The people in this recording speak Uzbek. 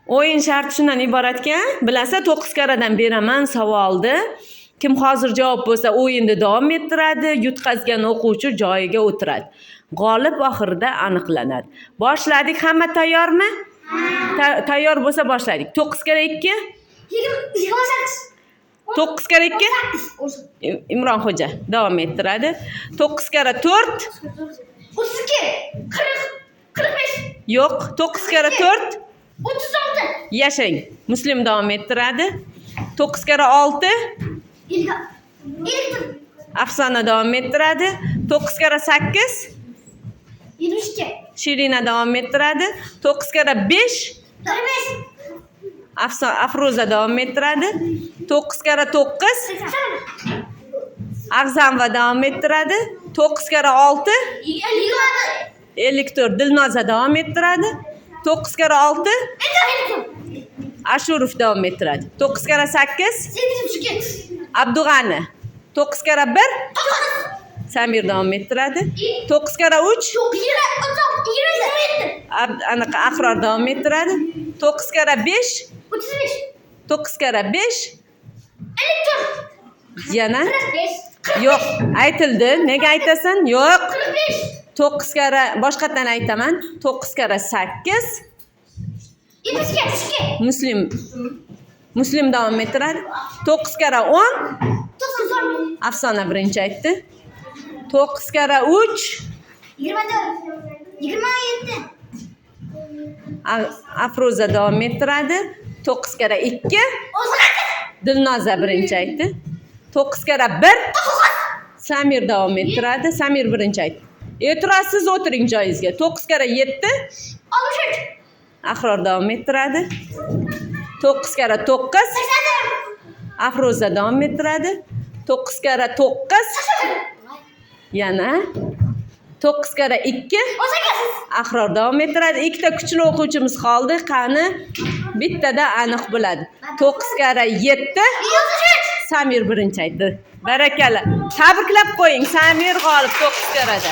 O'yin sharti shundan iboratki, bilasa, 9 karradan beraman savolni. Kim hozir javob bo'lsa, o'yinni davom ettiradi, yutqazgan o'quvchi joyiga o'tiradi. G'olib oxirida aniqlanadi. Boshladik, hamma tayyormi? Tayyor bo'lsa boshladik. 9 karra 2? 28. 9 karra 2? Imronxo'ja davom ettiradi. 9 karra 4? 32. 40. 45. Yo'q, 9 karra 4? 36. Yashang. Muslim davom ettiradi. 9 karra 6? 54. Afsona davom ettiradi. 9 karra 8? 72. Shirina davom ettiradi. 9 karra 5? 45. Afro'za davom ettiradi. 9 karra 9? 80. Ag'zamova davom ettiradi. 9 karra 6? 54. 54. Dilnoza davom ettiradi. 9 karra 6? Ashurov davom ettiradi. 9 karra 8? 82. Abdug'ani. 9 karra 1? Samir davom ettiradi. 9 karra 3? Yo'q, 26, 27. Anaqa Ahror davom ettiradi. 9 karra 5? 35. 9 karra 5? 54. Yana? 45. Yo'q, aytildi. Nega aytasan? Yo'q. 45. 9 karra boshqatdan aytaman. 9 karra 8. 72. Muslim. Muslim davom ettiradi. 9 karra 10. 94. Afsona birinchi aytdi. 9 karra 3. 24. 27. Afro'za davom ettiradi. 9 karra 2. 18. Dilnoza birinchi aytdi. 9 karra 1. Samir davom ettiradi. Samir birinchi aytdi. E'tirozsiz o'tiring joyingizga. 9 karra 7. 63. Ahror davom ettiradi. 9 karra 9. 84. Afro'za davom ettiradi. 9 karra 9. Yana 9 karra 2. 18. Ahror davom ettiradi. Ikkita kuchli o'quvchimiz qoldi. Qani, bittada aniq bo'ladi. 9 karra 7. 33. Samir birinchi aytdi. Barakalla. Tabriklab qo'ying. Samir g'olib 9 karrada.